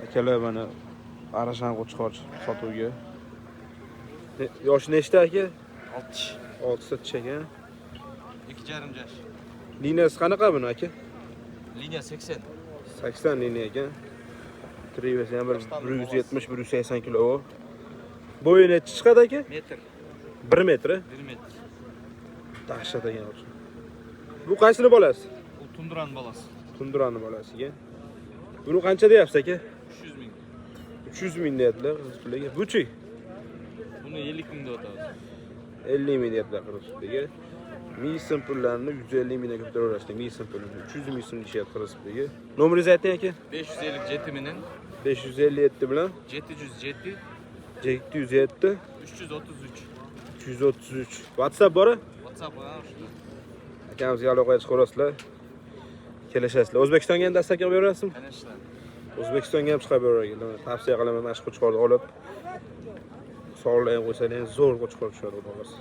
Akalar, mana Arashan qo'chqor sotuvga. Yoshi nechta, aka? 6. 6 ta tish ekan. 2,5 yosh. Liniyasi qanaqa buni, aka? Liniya 80. 80 liniya ekan. Trivesi ham bir 170, 180 kilo. Bo'yi nechi chiqadi, aka? Metr. 1 metr. 1 metr. Dahshat ekan o'zi. Bu qaysini bolasi? Bu Tundranın balası. Tundrani bolasiga. Buni qancha deyapsiz, aka? 300 ming. 300 ming deyaptilar qirg'iz puliga. Buchi? Bunu 50 ming deyapmiz. 50 ming deyaptilar qirg'iz puliga. Ming so'm pullarni 150 mingdan ko'paytiraverasizlar. 1000 so'm pulini 300 ming so'm deyishyapti qirg'iz puliga. Nomeringizni ayting, aka. 557 menen 557 bilan 707 707 333. 333. WhatsApp bor? WhatsApp ha, shunda. Akamizga aloqaga chiqaverasizlar. Kelishasizlar. O'zbekistonga ham dastak qilib berasizmi? Конечно. O'zbekistonga ham chiqarib berar. Tavsiya qilaman, mana shu qo'chqorni olib sog'lar ham qo'ysalar ham zo'r qo'chqor tushadi, xudo xohlasa.